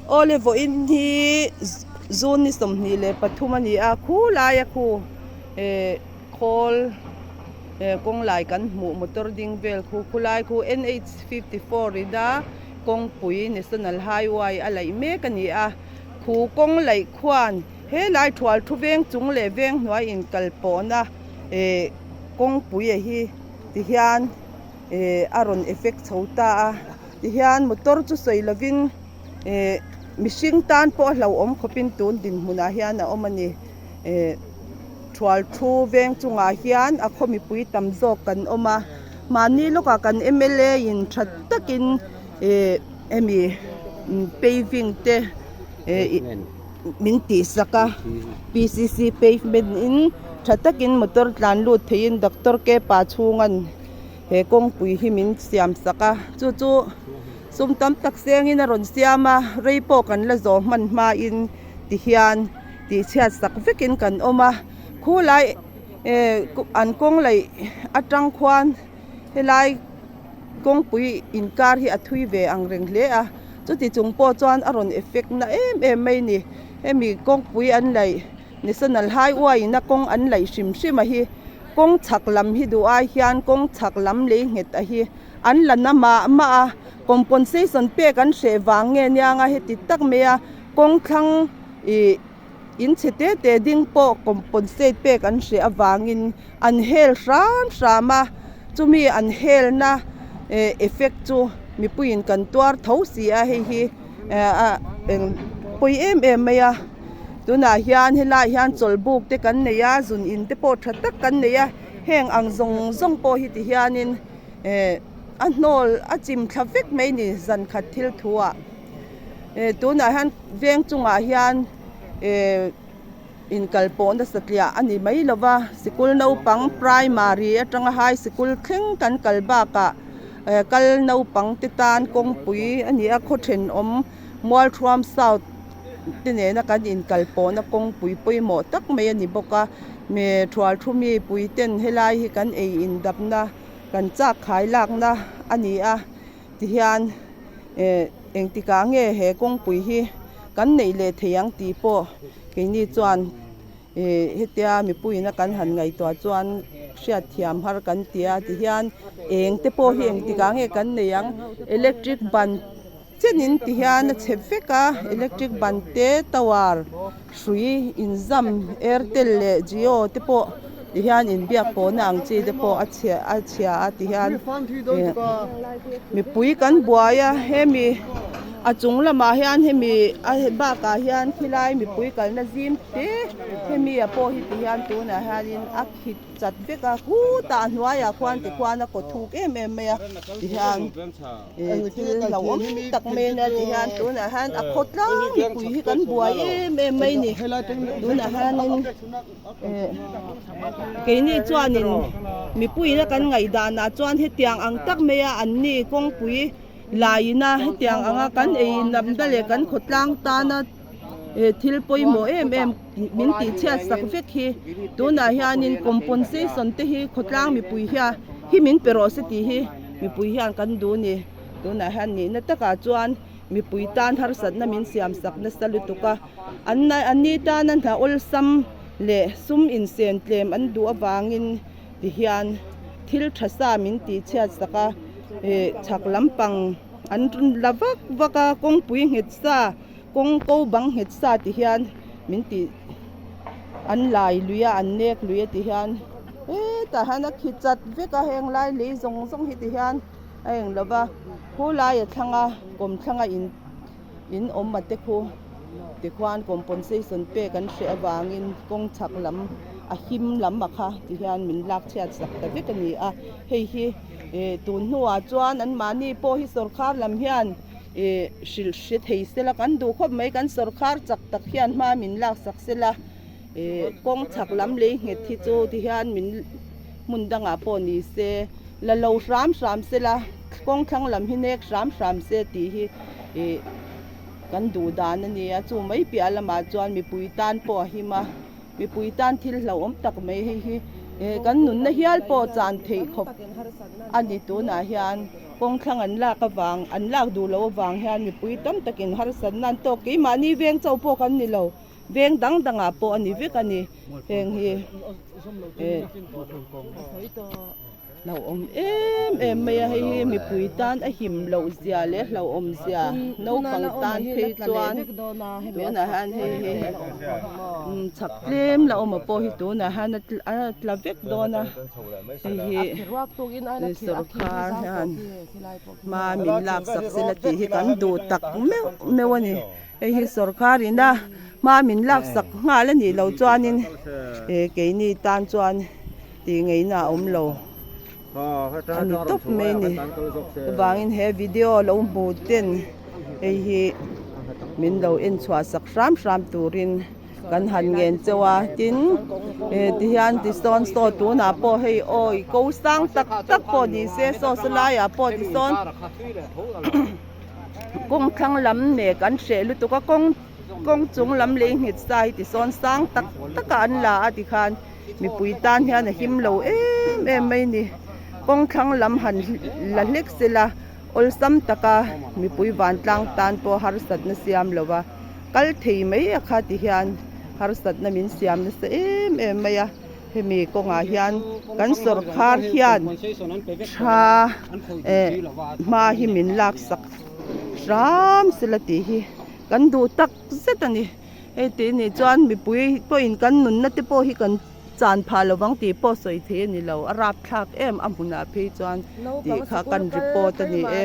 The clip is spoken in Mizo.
Awle vawiin hi June ni 23 a ni a, khu laia khu eh khawl eh kawng lai kan hmuh motor ding vel khu khulai khu NH 54 ina kawngpui National Highway a laih mek a ni a, khu kawng laih khuan helai thual thu veng chung leh veng hnuai inkal pawhna eh kawngpui a hi tihian eh a rawn effect chho ta a. Tihian motor chu sawi lovin eh mihring tan pawh a hlauhawm khawpin tun dinhmunah hian a awm a ni. Eh thual thu veng chungah hian a khaw mipui tam zawk kan awm a, mahni lawkah kan mla in tha takin eh hemi paving te eh min tihsak a pcc pavement in tha takin motor tlan lut theiin doctor kepa chhungan. He kawngpui hi min siam sak a, chu chu sum tam tak sengin a rawn siam a, rei pawh kan la zawh hman hmain tihian tihchhiat sak vekin kan awm a, khulai eh an kawng laih atang khuan helai kawngpui inkar hi a thui ve ang reng hle a, chuti chung pawh chuan a rawn effect na em em mai a ni, hemi kawngpui an laih National Highway in a kawng an laih hrim hrim a hi. Kawng chhak lam hi duh ai hian kawng chhak lam lei nghet a hi an la na mah mah a, compensation pek an hreh vang nge nia nga heti tak mai a, kawng thlang ih in chhe te te ding pawh compensate pek an hreh avangin an hel hram hram a, chumi an helna eh effect chu mipuiin kan tuar tho si a hei hi eh a eng pawi em em mai a. Tunah hian helaiah hian chawlhbuk te kan nei a zun in te pawh tha tak kan nei a heng ang zawng zawng pawh hi ti hianin eh a hnawl a chim thla vek mai a ni zan khat thil thu ah eh tunah hian veng chungah hian eh inkal pawh nasa tliah a ni mai lo va sikul naupang primary atanga high sikul thleng kan kal bakah eh kal naupang te tan kawngpui a ni a khaw thenawm Mualthuam South te nena kan inkal pawhna kawngpui pawimawh tak mai a ni bawk a, me thual thu mi pui ten helai hi kan ei indapna kan chak khai lakna a ni a tihian eh engtikah nge he kawngpui hi kan neih leh thei ang tih pawh keini chuan eh hetia mipuiin a kan han ngaihtuah chuan hriatthiam har kan ti a tihian eng te pawh hi engtikah nge kan nei ang electric ban. Chenin ti hian a chhe vek a electric ban te tower hrui inzam airtel leh jio te pawh ti hian inbiak pawhna ang chi te pawh a chhia a chhia a ti hian ih mipui kan buai a hemi a chung lamah hian hemi a bakah hian khilai mipui kalna zim te hemi ah pawh hi ti hian tunah hianin a khit chat vek a khutah a hnuaiah khuan tikhuan a kaw thuk em em mai a tihian. Thil hlauhawm tak mai ania ti hian tunah hian a khaw tlang mipui hi kan buai em em mai a ni tunah hianin eh keini chuanin mipuiin a kan ngaihdanah chuan hetiang ang tak mai a an ni kawngpui laiin a hetiang anga kan ei namna leh kan khawtlang tana eh thil pawimawh em em min tihchhiat sak vek hi tunah hianin compensation te hi khawtlang mipui hian hi min pe rawh se tih hi mipui hian kan duh a ni tunah hian nihna takah chuan mipui tan harsatna min siam sak nasa lutuk a an an ni tana hna awlsam leh sum insen tlem an duh avangin tihian thil tha sa min tihchhiat sak a ih chhak lampang an la vak vak a kawngpui nghet sa. Kawng ko bang nghet sa ti hian min tih an lai lui a an nek lui a ti hian hetah hian a khi chat vek a heng lai lei zawng zawng hi ti hian a eng lo va khu lai a thlang a kawm thlang a in in awm a te khu tikhuan compensation pek an hreh avangin kawng chhak lam a him lam a kha ti hian min lak chhiat sak ta vek a ni a hei hi ih tun hnuah chuan anmahni pawh hi sawrkar lam hian. Ih hrilh hre thei sela kan duh khawp mai kan sawrkhar chak tak hian hma min lak sak sela ih kawng chhak lam lei nghet hi chu ti hian min hmun dangah pawh ni se la lo hram hram sela kawng thlang lam hi nek hram hram se tih hi ih kan duh dan a ni a chu mai piah lamah chuan mipui tan pawh a him a mipui tan thil hlauhawm tak mai hei hi ih kan nunna hial pawh chan theih khawp a ni tunah hian. Kawng thlang an lak avang an lak duh loh avang hian mipui tam takin harsatna an tawk. Keimahni veng chauh pawh kan ni lo, veng dang dangah pawh a ni vek a ni. Heng hi eh hlauhawm em em mai a, hei hi mipui tan a him loh zia leh hlauhawm zia naupang tan phei chuan tunah hian hei hi chhak tlem la awm pawh hi tunah hian a tla vek dawn a hei hi sawrkhar hian hma min lak sak sela tih hi kan duh tak meuh meuh a ni hei hi sawrkhar ina hma min lak sak nghal a nih loh chuanin keini tan chuan. Tih ngeina a awm lo a ni tawp mai a ni. Chuvangin he video lo hmu ten hei hi min lo en chhuah sak hram hram turin kan han ngen cheu a. Tin, tihian tisawn saw tunah pawh hei awi ko sang tak tak pawh ni se saw saw laiah pawh tisawn kawng thlang lam nek an hreh lutuk a kawng kawng chung lam lei nghet sa hi tisawn sang tak taka an la a tikhan. Mipui tan hian a him lo em em mai ni. Kawng thlang lam han la hlek sela awlsam taka mipui vantlang tan pawh harsatna siam lo va, kal thei mai a kha ti hian harsatna min siam nasa em em mai a. Hemi kawngah hian kan sawrkhar hian tha eh hma hi min laksak hram sela tih hi kan duh tak zet a ni. Hei tih nih chuan mipui pawhin kan nunna te pawh hi kan chan phah lo vang tih pawh sawi thei a ni lo, a rapthlak em a hmunah phei chuan tih kha kan report a ni e.